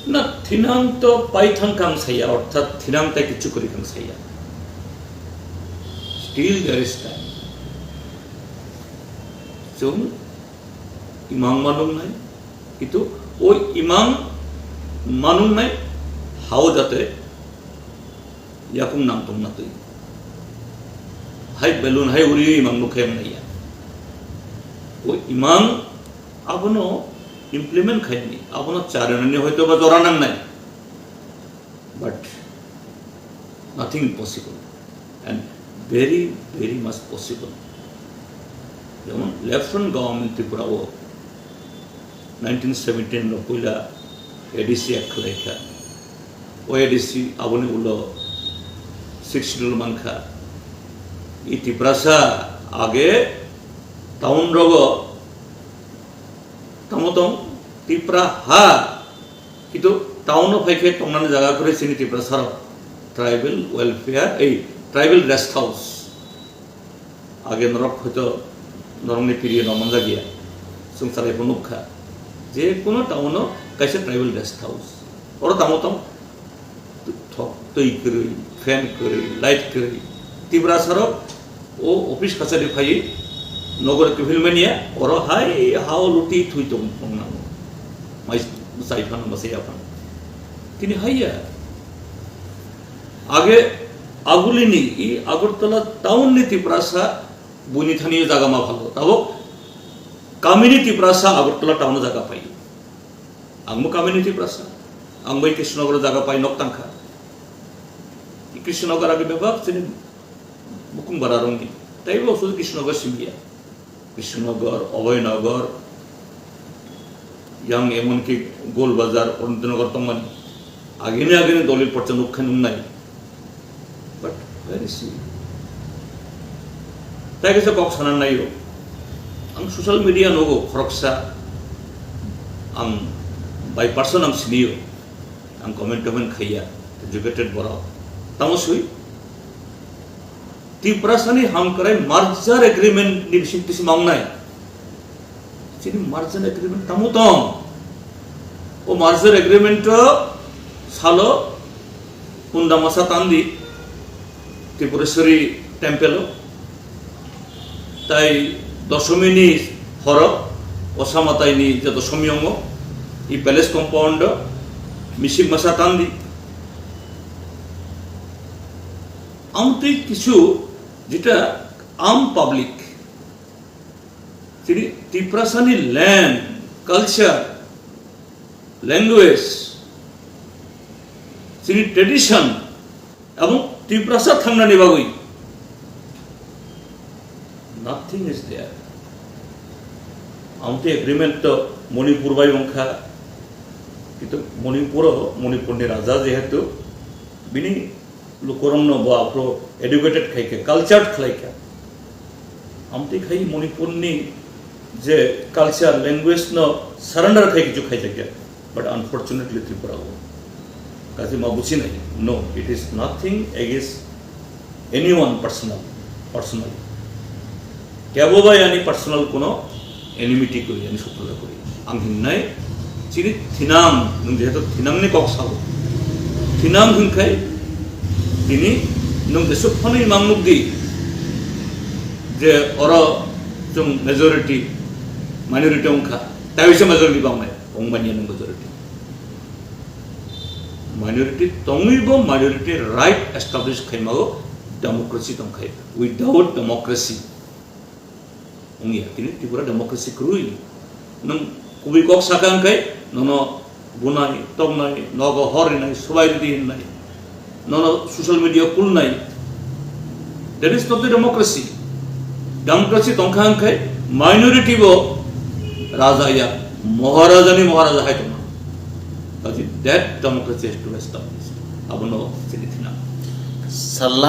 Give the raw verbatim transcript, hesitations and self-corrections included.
Na, thinang to paithang kang saya, orthat thinang tai kichu kori kang saya. Still there is time. Chwng imang manung nai, kitu o imang manung nai hao jate yakung nang tongna twi. Hai balloon, hai uri imang nukhe nai ya. O imang abono implement khaini, abono charinani hoito ba jora nangnai. But nothing impossible and very, very much possible. Jemon Left Front Government Tripura o nineteen seventeen no puila A D C Act khlaikha. O A D C aboni ulo six schedule mankha. I Tiprasa age town rogo tamo tong Tipra ha, kitu town o phaikhe tongnani jaga kwrwi chini Tiprasa rok tribal welfare, ei tribal rest house. Age norok hoito norokni piri no manjak ya. Chwng salai phano nukha. Je kono town o kaisa tribal rest house. Oro tamo tong thok twi kwrwi, fan kwrwi, light kwrwi. Tiprasa rok o office kachari phaiwi nogo kiphil mania, oro hai hao luti thui tong tong nango. Mai bwsai phano bwsai aphano. Tini hai ya. Age agulini i Agartala town ni Tiprasa buini thani jaga ma phalo. Tabok kamini Tiprasa Agartala town o jaga pai. Ang bo kamini Tiprasa. Ang bai Krishnanagar o jaga pai nok tangkha. Krishnanagar age bebak chini bukung bara rongni. Tai bo sudu Krishnanagar simia. Krishnanagar, Abhaynagar, yang emonki Golbazar, Anantanagar tongmani. Agini agini dolil porcha nukha nungnai. But where is he? Tai kaisa kok sana naio. Ang social media nogo khoroksa ang by person ang siniyo. Ang comment comment khaiya, educated borok. Tamo sui? Tiprasani hamkrai merger agreement ni bising tisi mawngnai. Chini merger agreement tamo tong? O merger agreement o salo Punda masa tandi Tripureshwari temple o. Tai dosomi ni horo Osamatai ni je dosomi ongo i palace compound o misip masa tandi. Amtwi kisu jeta am public chini Tiprasani land, culture, language, chini tradition, abong Tiprasa thangnani bagwi nothing is there. Amtwi agreement to Manipur bai wngkha, kintu Manipur o, Manipur ni raja jehetu bini lukurokno bo aphuru educated khaikha, cultured khlaikha. Amtwi khai Manipurni je culture, language no surrender khai kichu khaijakya. But unfortunately Tripura o kachi ma buchinai. No, it is nothing against anyone personal, personal. Kebo bai ani personal kuno enmity kwrwi, ani sutroda kwrwi. Ang hinnai, chini thinang, nwng jehetu thinangni kok sao. Thinang hinkhai, tini nwng jesuk phano imang nukdi, je oro chwng majority, minority wngkha, taiwisa majority bangnai, wngmani nwng majority. Minority tongwi bo minority right establish khaimao democracy tongkhai. Without democracy, wngya, tini Tripura democracy kwrwi. Nwng kubui kok saka hwnkhe nono bunai, toknai, nogo hor rinai, swbai ridi hinnai, nono social media kulnai. That is not the democracy. Democracy tongkha hwnkhe minority bo raja ya, Maharaja ni Maharaja hai tongma. Kaje that democracy has to be established. Abono chini thina. Salla